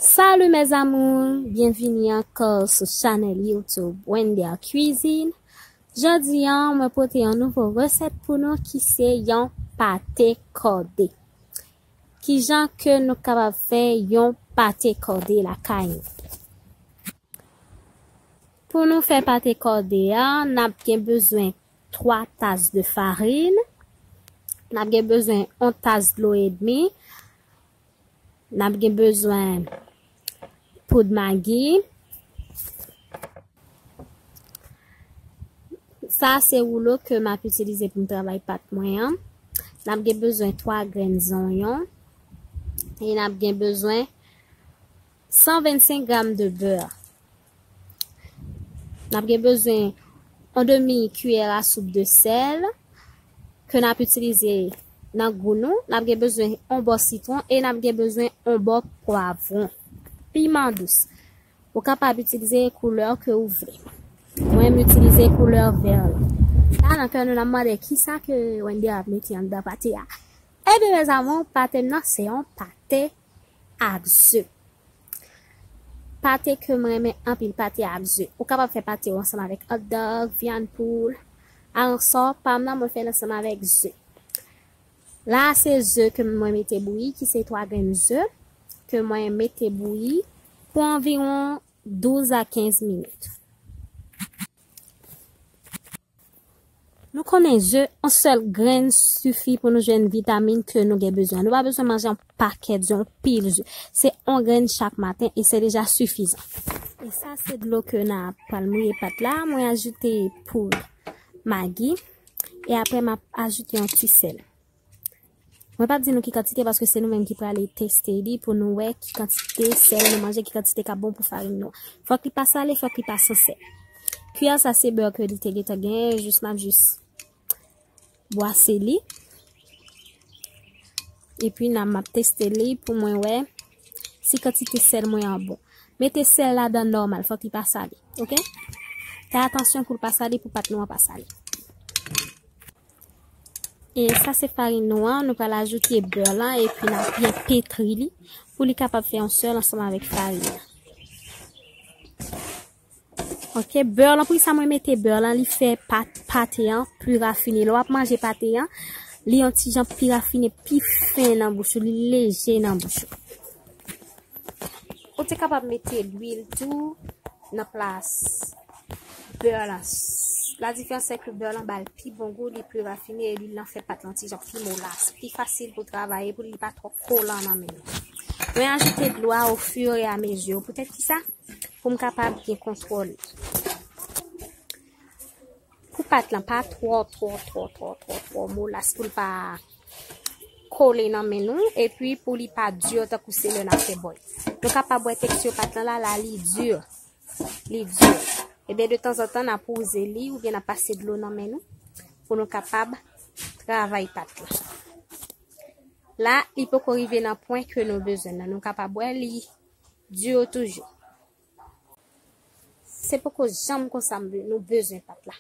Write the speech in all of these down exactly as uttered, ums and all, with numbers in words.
Salut mes amours, byenvini ankò sou chanèl YouTube Wender Cuisine. Jodi a, mwen pote yon nouvo resèt pou nou ki se yon pate kòde. Kijan ke nou kapab fè yon pate kòde lakay nou? Pou nou fè pate kòde a, n ap gen bezwen twa tas de farin, n ap gen bezwen yon tas dlo edmi, n ap gen bezwen poud magi. Sa se woulo ke m ap itilize pou m travay pat mwen an. N ap gen bezwen twa grenn zonyon. E n ap gen bezwen san vennsenk gram de bè. N ap gen bezwen yon demi kiyè a soup de sèl ke n ap itilize nan gou nou. N ap gen bezwen yon bò sitwon e n ap gen bezwen yon bò pwavwon. Piman dous. Ou kapab itilize koulè ke ou vle. Mwen, m itilize koulè vè la. La, nan kè nou, n ap mande kisa ke Wender ap mete anndan pate a. Ebyen, mes amours, pate m nan, se yon pate ak ze. Pate ke mwen renmen anpil, pate ak ze. Ou kapab fè pate w ansanm avèk hot dog, vyann poul. Alò, pa m nan, mwen fè l ansanm avèk ze. La, se ze ke mwen mete bouyi, ki se twa grenn ze, ke mwen mete bouyi pou anviwon douz a kenz minit. Nou konnen ze, yon sèl grenn sifi pou nou jwenn vitamin ke nou gen bezwen. Nou pa bezwen manje yon pakèt ze, yon pil ze. Se yon grenn chak maten e se deja sifizan. E sa se dlo ke n a pral mouye pat la. Mwen ajoute poud magi e apre m ap ajoute yon ti sèl. Mwen p ap di nou ki kantite paske se nou menm ki prale teste li pou nou wè ki kantite sèl nou manje, ki kantite k ap bon pou farin nou. Fòk li pa sale, fòk li pa san sèl. Kiyè sa se bè ke li te gentan genyen, jis n ap jis bwase li. Epi n ap, m ap teste li pou mwen wè si kantite sèl mwen an bon. Mete sèl ladan nòmal, fòk li pa sale, oke? Fè atansyon pou l pa sale, pou pat nou an pa sale. E sa se farin nou an, nou pral ajoute bè lan epi n ap byen petri li pou li kapab fè yon sèl ansanm avèk farin nan. Oke, bè lan, pou sa mwen mete bè lan, li fè pat, pate an pli rafine. Lè w ap manje pate an, li yon ti jan pi rafine, pi fen nan bouch ou, li leje nan bouch ou. Ou te kapab mete lwil tou nan plas bè lan. La diferans se ke bè lan ba l pi bon gou, li pi rafine e lwil lan fè pat lan ti jan pi molas, pi fasil pou travay e pou li pa twò kolan nan men nou. Mwen ajoute dlo a au fur et à mesure. Poutèt ki sa? Pou m kapab byen kontwole. Pou pat lan pa twò, twò, twò, twò, twò, twò molas pou l pa kole nan men nou, epi pou li pa di tankou se lè n ap fè bòy. Nou kapab wè teksti pat lan la, la li di, li di. Ebyen, de tanzantan, n ap wouze li oubyen n ap pase dlo nan men nou pou nou kapab travay pat lan. La, li poko rive nan pwen ke nou bezwen nan. Nou kapab wè li di toujou. Se poko janm konsa m be-, nou bezwen pat la.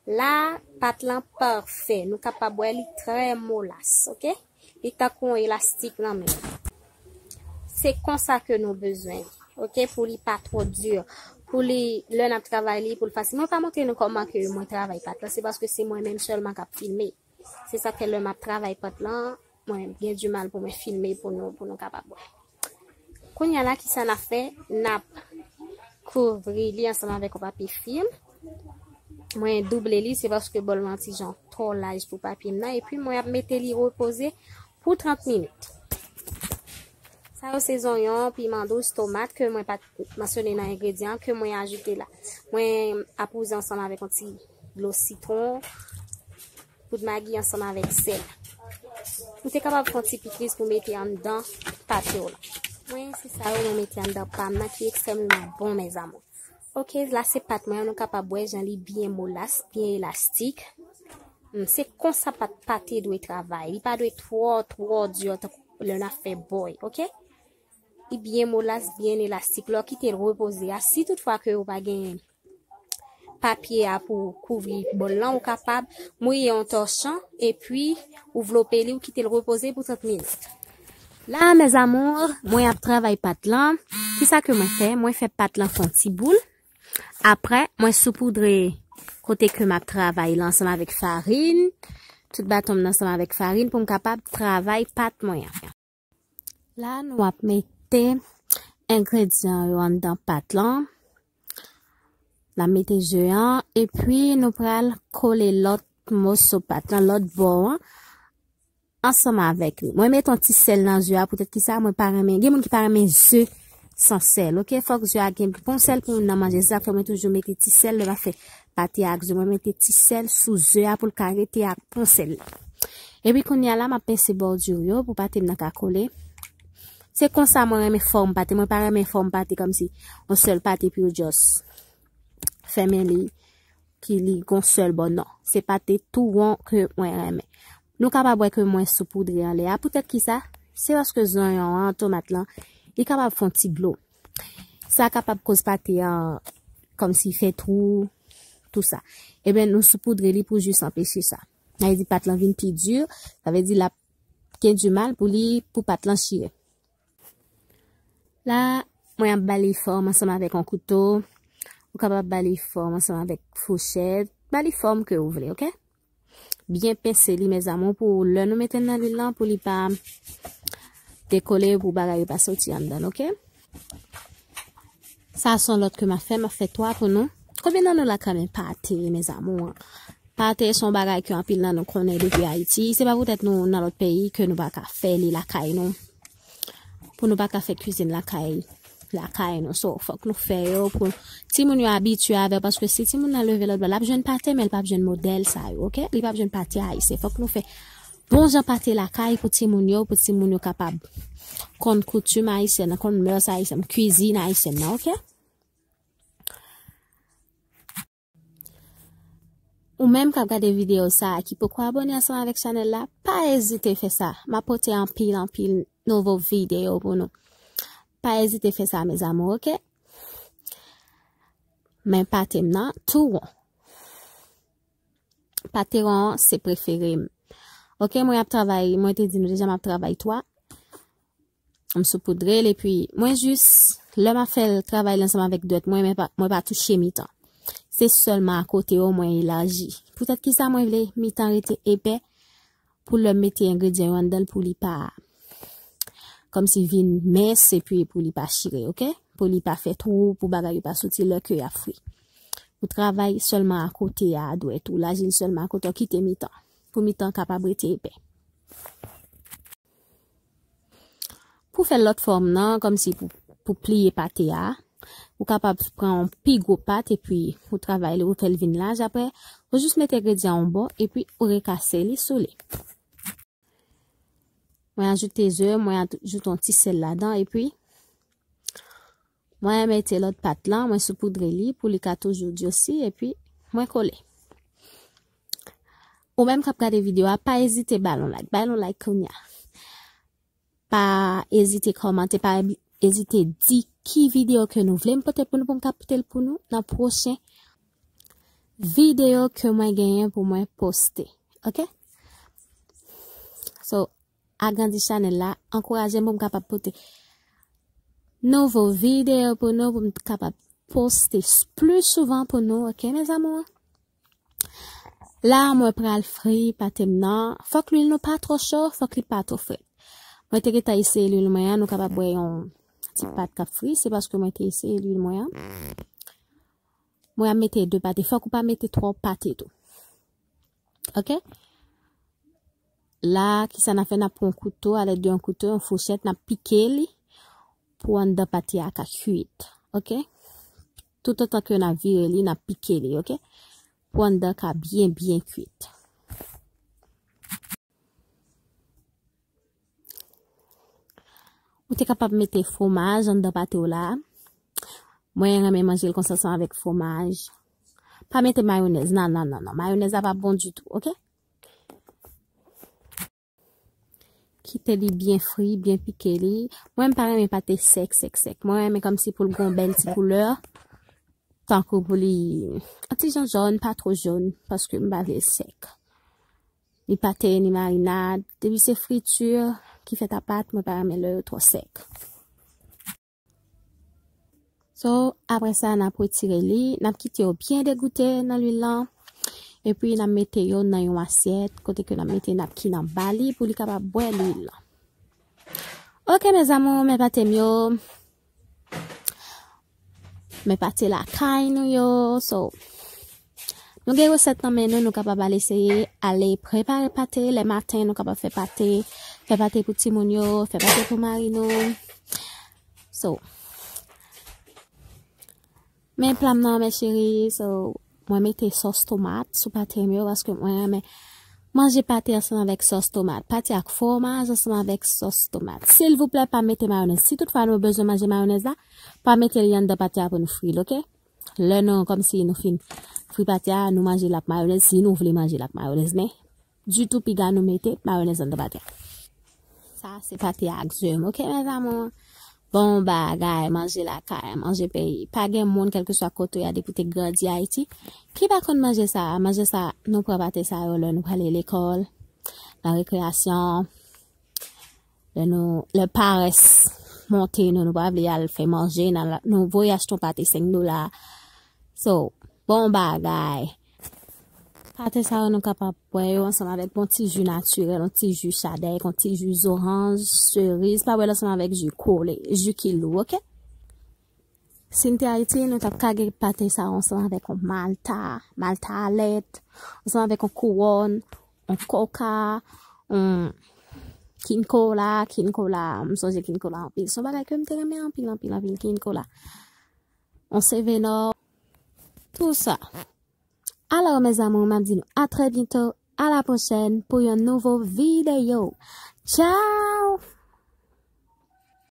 La, pat lan pafè. Nou kapab wè li trè molas, oke? Li tankou yon elastik nan men. Se konsa ke nou bezwen, oke? Pou li pa twò di. Pou li, lè n ap travay li, pou l fasil. Mwen pa montre nou kòman ke mwen travay pat lan. Se paske se mwen menm sèlman k ap filme. Se sa k fè lè m ap travay pat lan, mwen gen di mal pou mwen filme pou nou, pou nou kapab wè. Kounye a la, kisa n ap fè? N ap kouvri li ansanm avèk yon papye fim. Mwen double li, se paske bòl mwen an ti jan twò laj pou papye m nan. Epi mwen ap mete li repoze pou trant minit. Sa yo se zonyon, piman dous, tomat ke mwen pa t mansyone nan engredyan ke mwen ajoute la. Mwen ap wouze ansanm avèk yon ti dlo sitwon, poud magi ansanm avèk sèl. Ou te kapab fè yon ti pikliz pou mete anndan pate w la. Mwen, se sa yo mwen mete anndan pa m nan ki ekstrèmeman bon, mes amours. Oke, la se pat mwen an, nou kapab wè jan li byen molas, byen elastik. Hmm, se konsa pat, pate dwe travay. Li pa dwe twò, twò di tankou lè n ap fè bòy, oke? Li byen molas, byen elastik. Lè w kite l repoze a, si toutfwa ke ou pa gen papye a pou kouvri bòl lan, ou kapab mouye yon tòchon epi ou vlope li, ou kite l repoze pou trant minit. La, mes amours, mwen ap travay pat lan. Kisa ke mwen fè? Mwen fè pat lan fè yon ti boul. Apre, mwen soupoudre kote ke m ap travay la ansanm avèk farin. Tout baton m nan ansanm avèk farin pou m kapab travay pat mwen an. La, nou ap mete engredyan yo anndan pat lan. N ap mete ze an, epi nou pral kole lòt moso pat lan, lòt bò an, ansanm avèk li. Mwen mete yon ti sèl nan ze a, poutèt ki sa, mwen pa renmen, gen moun ki pa renmen ze san sèl, oke? Fòk ze a gen, pou yon sèl pou moun nan manje, se sa k fè mwen toujou mete ti sèl lè m ap fè pate a ak ze. Mwen mete ti sèl sou ze a pou l ka rete ak bon sèl li. Epi kounye a la, m ap pense bòdiri yo pou pate m nan ka kole. Se konsa mwen renmen fòm pate. Mwen pa renmen fòm pate kòmsi yon sèl pate epi ou just fèmen li, ki li gon sèl bò, non. Se pate tou won ke mwen renmen. Nou kapab wè ke mwen soupoudre anlè a. Poutèt ki sa? Se paske zonyon an, tomat lan, li kapab fè yon ti dlo. Sa kapab koz pate an kòmsi fè twou, tou sa. Ebyen, nou soupoudre li pou jis anpeche sa. Sa vle di pat lan vin pi di, sa vle di l ap gen di mal pou li, pou pat lan chire. La, mwen ap ba li fòm ansanm avèk yon kouto. Ou kapab ba li fòm ansanm avèk fouchèt. Ba li fòm ke ou vle, oke? Byen pense li, mes amours, pou lè nou mete l nan lwil lan, pou li pa dekole, pou bagay yo pa soti anndan l, oke? Sa se yon lòt ke m ap fè, m ap fè twa pou nou. Konbyen nan nou la k renmen pate, mes amours? Pate se yon bagay ke anpil nan nou konnen depi Ayiti. Se pa poutèt nou nan lòt peyi ke nou pa ka fè li lakay nou. Pou nou pa ka fè kwizin lakay, lakay nou. So, fòk nou fè yo pou timoun yo abitye avè, paske si timoun nan leve lòt bò, l ap jwenn pate, men l p ap jwenn modèl sa yo, oke? Li p ap jwenn pate ayisyen. Fòk nou fè bon jan pate lakay pou timoun yo, pou timoun yo kapab konn koutim ayisyèn nan, konn mœurs ayisyèn, kwizin ayisyèn nan, oke? Ou menm k ap gade videyo sa a, ki poko abòne ansanm avèk chanèl la, pa ezite fè sa. M ap pote anpil, anpil nouvo videyo pou nou. Pa ezite fè sa, mes amours, oke? Men pate m nan tou won. Pate won an se prefere m. Oke, mwen ap travay, mwen te di nou deja m ap travay twa. M soupoudre l, epi mwen jis, lè m ap fè l travay l ansanm avèk dwèt mwen, mwen pa, mwen pa touche mitan. Se sèlman akote yo mwen elaji. Poutèt ki sa mwen vle mitan rete epè pou lè m mete engredyan yo anndan l pou li pa, kòmsi vin mens epi pou li pa chire, oke? Pou li pa fè twou, pou bagay yo pa soti lè ke y ap fri. Ou travay sèlman akote a dwèt ou, laji l sèlman akote, ou kite mitan. Pou mitan kapab rete epè. Pou fè lòt fòm nan, kòmsi pou, pou pliye pate a, ou kapab pran yon pi gwo pat epi ou travay li, ou fè l vin laj. Apre, ou jis mete engredyan an yon bò epi ou rekase li sou li. Mwen ajoute ze, mwen ajoute yon ti sèl ladan epi mwen mete lòt pat lan, mwen soupoudre li pou li ka toujou di osi, epi mwen kole. Ou menm k ap gade videyo a, pa ezite ba l yon like. Ba l yon like kounye a. Pa ezite kòmante, pa ezite di ki videyo ke nou vle m pote pou nou, pou m ka pote l pou nou nan pwochen videyo ke mwen genyen pou mwen poste. Oke? So, agrandi chanèl la, ankouraje m pou m kapab pote nouvo videyo pou nou, pou m kapab poste s-, pli souvan pou nou, oke, mes amours? La, mwen pral fri pate m nan. Fòk lwil nou pa twò cho, fòk li pa twò frèt. Mwen te gentan eseye lwil mwen an, nou kapab wè yon ti pat k ap fri, se paske mwen te eseye lwil mwen an. Mwen ap mete de pate, fòk ou pa mete twòp pate tou. Oke? La, kisa n ap fè? N ap pran yon kouto, alèd de yon kouto, yon fouchèt, n ap pike li pou anndan pate a ka kuit. Oke? Toutotan ke n ap vire li, n ap pike li, oke? Pou anndan ka byen, byen kuit. Ou te kapab mete fwomaj anndan pate w la. Mwen renmen manje l konsa ansanm avèk fwomaj. Pa mete mayonèz, non, non, non, non. Mayonèz la pa bon ditou, oke? Kite li byen fri, byen pike li. Mwen, m pa renmen pate sèk, sèk, sèk. Mwen renmen kòmsi pou l gon bèl ti koulè. Tankou pou li yon ti jan jòn, pa twò jòn, paske m pa vle l sèk. Ni pate, ni marinad. Depi se friti, ki fèt a pat, mwen pa renmen lè yo twò sèk. So, apre sa, n ap retire li, n ap kite yo byen degoute nan lwil lan. Epi, n ap mete yo nan yon asyèt, kote ke n ap mete napkin anba li pou li kapab bwè lwil lan. Ok, mes amours, men pate m yo. Men pate lakay nou yo. So, nou gen resèt nan men nou, nou kapab al eseye, ale prepare pate. Lè maten, nou kapab fè pate, fè pate pou timoun yo, fè pate pou mari nou. So, men pla m nan, mes chéries. So, mwen mete sòs tomat sou pate m yo, paske mwen renmen manje pate ansanm avèk sòs tomat. Pate ak fwomaj ansanm avèk sòs tomat. Silvouplè, pa mete mayonèz. Si toutfwa nou bezwen manje mayonèz la, pa mete li anndan pate a pou nou fri l, ok? Lè nou, kòmsi nou fin fri pate a, nou manje l ak mayonèz, si nou vle manje l ak mayonèz, men ditou piga nou mete mayonèz anndan pate a. Sa se pate a ak ze m, ok, mes amours? Bon bagay, manje lakay, manje peyi. Pa gen moun, kèlkeswa kote w ye, depi w te grandi Ayiti, ki pa konn manje sa. Manje sa, nou pran pate sa yo lè nou prale lekòl, nan rekreyasyon, lè nou, lè parès monte nou, nou pa vle al fè manje, nan la, nou voye achte yon pate senk dola. So, bon bagay. Pate sa yo nou kapab bwè yo ansanm avèk yon ti ji natirèl, yon ti ji chadèk, yon ti ji zoranj, seriz, pa bwè l ansanm avèk ji kole, ji ki lou, ok? Si n te Ayiti, nou t ap kage pate sa yo ansanm avèk yon malta, malta a lèt, ansanm avèk yon kouwòn, yon koka, yon kin kola, kin kola, m sonje kin kola anpil. Se yon bagay ke m te renmen anpil, anpil, anpil, kin kola. Yon sevenò, tou sa. Alò, mes amours, m ap di nou a trè byento, a la pwochèn pou yon nouvo videyo. Tchao!